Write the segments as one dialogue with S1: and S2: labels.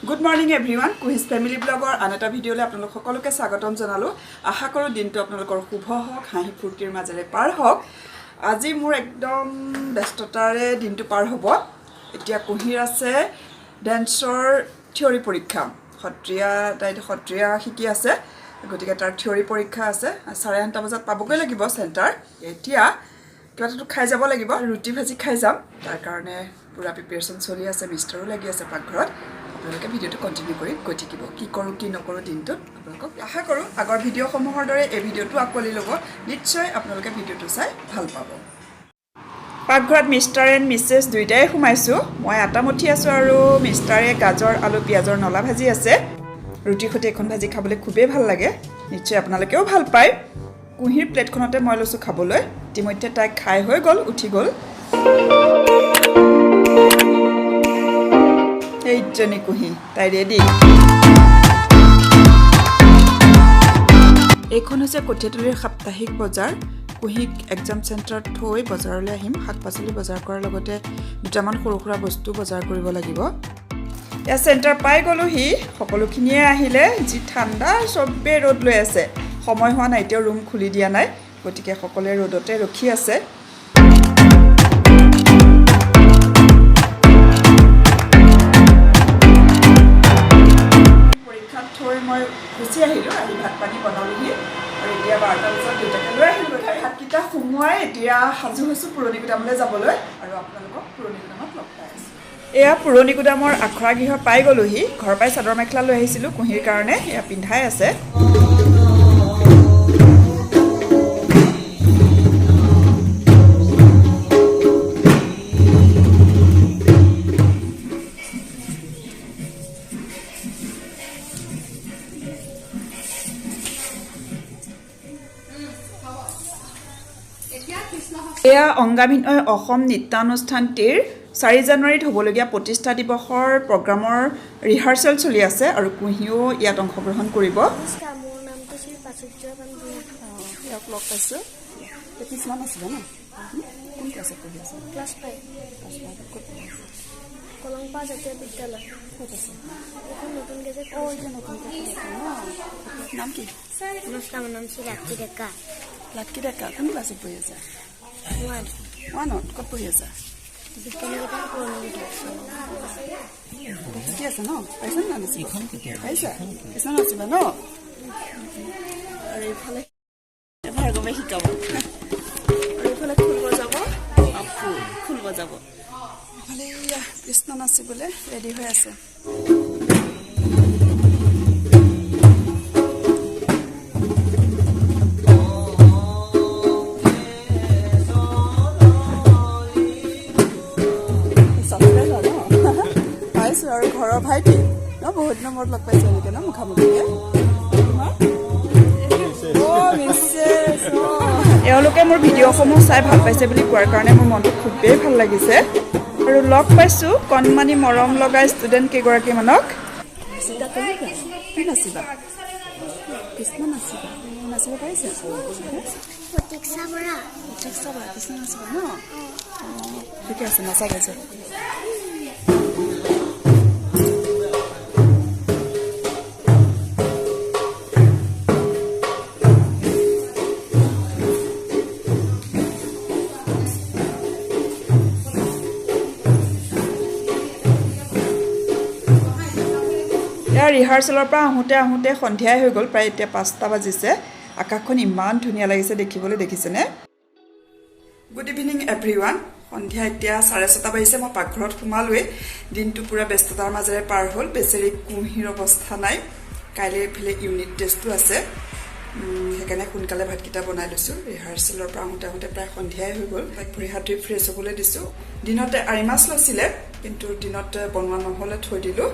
S1: Good morning everyone, Kuhi's family ব্লগৰ আন এটা ভিডিঅ'লৈ আপোনালোক সকলোকে স্বাগতম জনালোঁ। আশা কৰোঁ দিনটো আপোনালোকৰ শুভ হওক, হাঁহি ফূৰ্তিৰ মাজেৰে পাৰ হওক। আজি মোৰ একদম ব্যস্ততাৰে দিনটো পাৰ হ'ব। এতিয়া কুহিৰ আছে ডেন্সৰ থিয়ৰী পৰীক্ষা। সত্ৰীয়া, তাই সত্ৰীয়া শিকি আছে, গতিকে তাৰ থিয়ৰী পৰীক্ষা আছে। 8:30 বজাত পাবগৈ লাগিব চেণ্টাৰ। এতিয়া কিবা এটাতো খাই যাব লাগিব, ৰুটি ভাজি খাই যাম। তাৰ কাৰণে পূৰা প্ৰিপেৰেশ্যন চলি আছে, মিষ্টাৰো লাগি আছে পাকঘৰত। আপোনালোকে ভিডিঅ'টো কণ্টিনিউ কৰি গৈ থাকিব, কি কৰোঁ কি নকৰোঁ দিনটোত আপোনালোকক। আশা কৰোঁ আগৰ ভিডিঅ'সমূহৰ দৰে এই ভিডিঅ'টো আঁকোৱালি ল'ব। নিশ্চয় আপোনালোকে ভিডিঅ'টো চাই ভাল পাব। পাকঘৰত মিষ্টাৰ এণ্ড মিছেছ দুয়োটাই সোমাইছোঁ। মই আটা মঠি আছোঁ আৰু মিষ্টাৰে গাজৰ, আলু, পিঁয়াজৰ নলা ভাজি আছে। ৰুটিৰ সৈতে এইখন ভাজি খাবলৈ খুবেই ভাল লাগে, নিশ্চয় আপোনালোকেও ভাল পায়। কুঁহিৰ প্লেটখনতে মই লৈছোঁ খাবলৈ। ইতিমধ্যে তাই খাই হৈ গ'ল, উঠি গ'ল। এইজনী কুঁহি, তাই ৰেডি। এইখন হৈছে কঠীয়াতলিৰ সাপ্তাহিক বজাৰ। কুঁহিক এক্সাম চেণ্টাৰত থৈ বজাৰলৈ আহিম। শাক পাচলি বজাৰ কৰাৰ লগতে দুটামান সৰু সুৰা বস্তু বজাৰ কৰিব লাগিব। ইয়াত চেণ্টাৰ পাই গ'লোহি, সকলোখিনিয়ে আহিলে। যি ঠাণ্ডা, চবেই ৰ'দ লৈ আছে। সময় হোৱা নাই, এতিয়াও ৰুম খুলি দিয়া নাই, গতিকে সকলোৱে ৰ'দতে ৰখি আছে। পৰীক্ষাত থৈ মই গুচি আহিলোঁ। আহি ভাত পানী বনালোহি আৰু এতিয়া 12টা বজাত দেউতাকে লৈ আহিলোগৈ। ভাতকেইটা সোমোৱাই এতিয়া সাজু হৈছোঁ পুৰণি গুদামলৈ যাবলৈ আৰু আপোনালোকক পুৰণি গুদামত লগ পাই আছোঁ। এয়া পুৰণি গুদামৰ আখৰা গৃহ পাই গ'লোহি। ঘৰৰ পৰাই চাদৰ মেখেলা লৈ আহিছিলোঁ কুঁহিৰ কাৰণে, এয়া পিন্ধাই আছে। এয়া অংগাভিনয় অসম নৃত্যানুষ্ঠানটিৰ 4 জানুৱাৰীত হ'বলগীয়া প্ৰতিষ্ঠা দিৱসৰ প্ৰগ্ৰামৰ ৰিহাৰ্চেল চলি আছে আৰু কুঁহিও ইয়াত অংশগ্ৰহণ কৰিব।
S2: নমস্কাৰ, মোৰ নামটো শ্ৰী প্ৰাচুৰ্য পানভূঞা।
S1: ইয়াক লগ পাইছোঁ। কিছুমান আছিলে ন? কোন ক্লাছত পঢ়ি আছে?
S2: ক্লাছ 5।
S1: ক'ত পঢ়ি আছে?
S2: কলংপাৰ জাতীয় বিদ্যালয়।
S1: ক'ত আছে?
S2: এইখন নতুনকৈ যে
S1: অঁ, এতিয়া নতুনকৈ খুলিছে ন? নাম কি?
S2: নমস্কাৰ, মোৰ নাম শ্ৰী লাকি ডেকা।
S1: লাকি ডেকা, কোন ক্লাছত পঢ়ি আছে?
S2: 1।
S1: ওৱানত। ক'ত পঢ়ি আছা?
S2: বিদ্যানিকেতন পুৰণি।
S1: ঠিকে আছে ন? পাৰিছা নাই নাচিব? পাৰিছা? কৃষ্ণ নাচিবা ন? আৰু এইফালে ভাৰ্গৱে শিকাব আৰু এইফালে খোল বজাব পাপু, খোল বজাব। এইফালে এয়া কৃষ্ণ নাচিবলৈ ৰেডি হৈ আছে। ছাবস্ক্ৰাইবাৰ ন পাইছোঁ আৰু ঘৰৰ ভাইটি ন, বহুত দিনৰ মূৰত লগ পাইছোঁ এনেকৈ ন মুখামুখিকে। তোমাৰ অ' মিছেছ। এওঁলোকে মোৰ ভিডিঅ'সমূহ চাই ভাল পাইছে বুলি কোৱাৰ কাৰণে মোৰ মনটো খুবেই ভাল লাগিছে। আৰু লগ পাইছোঁ কণমানি মৰম লগা ষ্টুডেণ্ট কেইগৰাকীমানক। কি নাচিবা? কৃষ্ণ নাচিবা? নাচিব পাৰিছা?
S2: প্ৰতীক্ষা বৰা।
S1: প্ৰতীক্ষা বৰা, কৃষ্ণ নাচিবা ন? অঁ, ঠিকে আছে, নাচা গৈছে। ইয়াৰ ৰিহাৰ্চেলৰ পৰা আহোঁতে আহোঁতে সন্ধিয়াই হৈ গ'ল, প্ৰায় এতিয়া 5টা বাজিছে। আকাশখন ইমান ধুনীয়া লাগিছে দেখিবলৈ, দেখিছেনে? Good evening everyone. সন্ধিয়া এতিয়া 6:30 বাজিছে, মই পাকঘৰত সোমালোৱেই। দিনটো পূৰা ব্যস্ততাৰ মাজেৰে পাৰ হ'ল। বেচেৰি কুঁহিৰ অৱস্থা নাই। কাইলৈ এইফালে ইউনিট টেষ্টো আছে, সেইকাৰণে সোনকালে ভাতকেইটা বনাই লৈছোঁ। ৰিহাৰ্চেলৰ পৰা আহোঁতে আহোঁতে প্ৰায় সন্ধিয়াই হৈ গ'ল। তাইক ভৰি হাত ধুই ফ্ৰেছ হ'বলৈ দিছোঁ। দিনতে আৰি মাছ লৈছিলে, কিন্তু দিনত বনোৱা নহ'লে, থৈ দিলোঁ।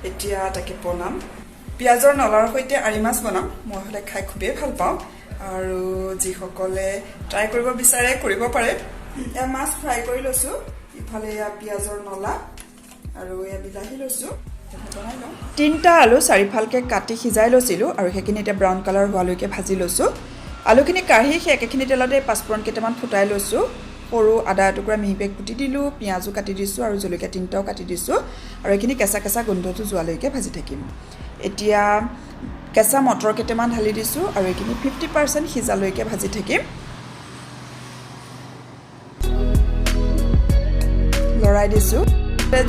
S1: এতিয়া তাকে বনাম। পিঁয়াজৰ নলাৰ সৈতে আৰি মাছ বনাম। মই হ'লে খাই খুবেই ভাল পাওঁ আৰু যিসকলে ট্ৰাই কৰিব বিচাৰে কৰিব পাৰে। এয়া মাছ ফ্ৰাই কৰি লৈছোঁ, ইফালে এয়া পিঁয়াজৰ নলা আৰু এয়া বিলাহী লৈছোঁ, বনাই লওঁ। 3টা আলু চাৰিফালকৈ কাটি সিজাই লৈছিলোঁ আৰু সেইখিনি এতিয়া ব্ৰাউন কালাৰ হোৱালৈকে ভাজি লৈছোঁ। আলুখিনি কাঢ়ি সেই একেখিনি তেলতে পাঁচফোৰণ কেইটামান ফুটাই লৈছোঁ। সৰু আদা এটুকুৰা মিহিকৈ কুটি দিলোঁ, পিঁয়াজো কাটি দিছোঁ আৰু জলকীয়া 3টাও কাটি দিছোঁ। আৰু এইখিনি কেঁচা কেঁচা গোন্ধটো যোৱালৈকে ভাজি থাকিম। এতিয়া কেঁচা মটৰ কেইটামান ঢালি দিছোঁ আৰু এইখিনি 50% সিজালৈকে ভাজি থাকিম। লৰাই দিছোঁ,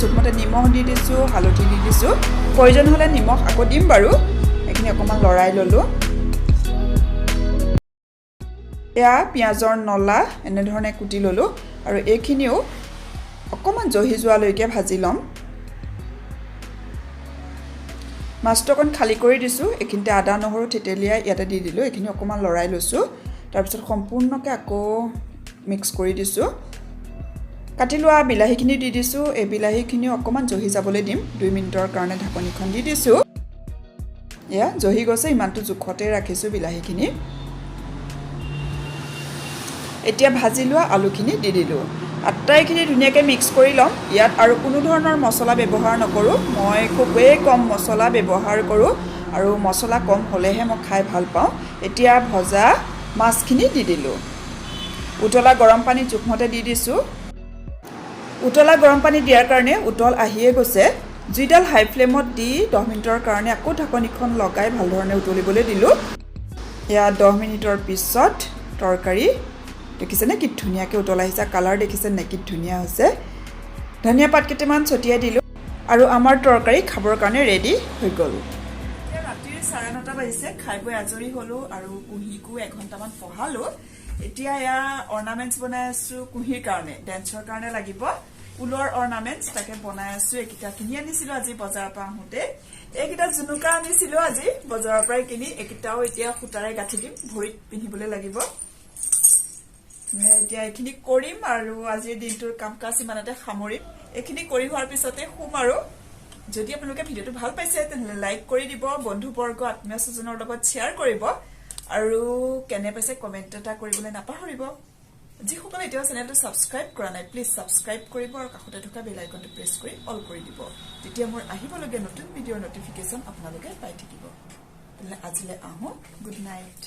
S1: জোখমতে নিমখ দি দিছোঁ, হালধি দি দিছোঁ। প্ৰয়োজন হ'লে নিমখ আকৌ দিম বাৰু। এইখিনি অকণমান লৰাই ল'লোঁ। এয়া পিঁয়াজৰ নলা এনেধৰণে কুটি ল'লোঁ আৰু এইখিনিও অকণমান জহি যোৱালৈকে ভাজি ল'ম। মাছটো অকণ খালী কৰি দিছোঁ। এইখিনিতে আদা নহৰু থেতেলিয়াই ইয়াতে দি দিলোঁ। এইখিনি অকণমান লৰাই লৈছোঁ। তাৰপিছত সম্পূৰ্ণকৈ আকৌ মিক্স কৰি দিছোঁ। কাটি লোৱা বিলাহীখিনি দি দিছোঁ। এই বিলাহীখিনিও অকণমান জহি যাবলৈ দিম। 2 মিনিটৰ কাৰণে ঢাকনিখন দি দিছোঁ। এয়া জহি গৈছে, ইমানটো জোখতে ৰাখিছোঁ বিলাহীখিনি। এতিয়া ভাজি লোৱা আলুখিনি দি দিলোঁ। আটাইখিনি ধুনীয়াকৈ মিক্স কৰি ল'ম। ইয়াত আৰু কোনো ধৰণৰ মছলা ব্যৱহাৰ নকৰোঁ, মই খুবেই কম মছলা ব্যৱহাৰ কৰোঁ আৰু মছলা কম হ'লেহে মই খাই ভাল পাওঁ। এতিয়া ভজা মাছখিনি দি দিলোঁ। উতলা গৰম পানী জোখমতে দি দিছোঁ। উতলা গৰম পানী দিয়াৰ কাৰণে উতল আহিয়ে গৈছে। জুইডাল হাই ফ্লেমত দি 10 মিনিটৰ কাৰণে আকৌ ঢাকনিখন লগাই ভালধৰণে উতলিবলৈ দিলোঁ। এয়া 10 মিনিটৰ পিছত তৰকাৰী দেখিছেনে কি ধুনীয়াকৈ উতল আহিছে, কালাৰ দেখিছে নে কি ধুনীয়া হৈছে। ধনিয়া পাত কেইটামান ছটিয়াই দিলোঁ আৰু আমাৰ তৰকাৰী খাবৰ কাৰণে ৰেডি হৈ গ'ল। এতিয়া ৰাতিৰ 9:30 বাজিছে, খাই বৈ আজৰি হ'লোঁ আৰু কুঁহিকো 1 ঘণ্টামান পঢ়ালোঁ। এতিয়া এয়া অৰ্ণামেণ্টছ বনাই আছোঁ কুঁহিৰ কাৰণে, ডেন্সৰ কাৰণে লাগিব ঊলৰ অৰ্ণামেণ্টছ, তাকে বনাই আছোঁ। এইকেইটা কিনি আনিছিলোঁ আজি বজাৰৰ পৰা আহোঁতে। এইকেইটা জুনুকা আনিছিলোঁ আজি বজাৰৰ পৰাই কিনি। এইকেইটাও এতিয়া সূতাৰে গাঁঠি দিম, ভৰিত পিন্ধিবলৈ লাগিব। এতিয়া এইখিনি কৰিম আৰু আজিৰ দিনটোৰ কাম কাজ ইমানতে সামৰিম। এইখিনি কৰি হোৱাৰ পিছতে শুম। আৰু যদি আপোনালোকে ভিডিঅ'টো ভাল পাইছে, তেনেহ'লে লাইক কৰি দিব, বন্ধুবৰ্গ আত্মীয় স্বজনৰ লগত শ্বেয়াৰ কৰিব আৰু কেনে পাইছে কমেণ্ট এটা কৰিবলৈ নাপাহৰিব। যিসকলে এতিয়াও চেনেলটো ছাবস্ক্ৰাইব কৰা নাই, প্লিজ ছাবস্ক্ৰাইব কৰিব আৰু কাষতে থকা বেল আইকনটো প্ৰেছ কৰি অল কৰি দিব। তেতিয়া মোৰ আহিবলগীয়া নতুন ভিডিঅ'ৰ নটিফিকেশ্যন আপোনালোকে পাই থাকিব। তেনেহ'লে আজিলৈ আহোঁ, গুড নাইট।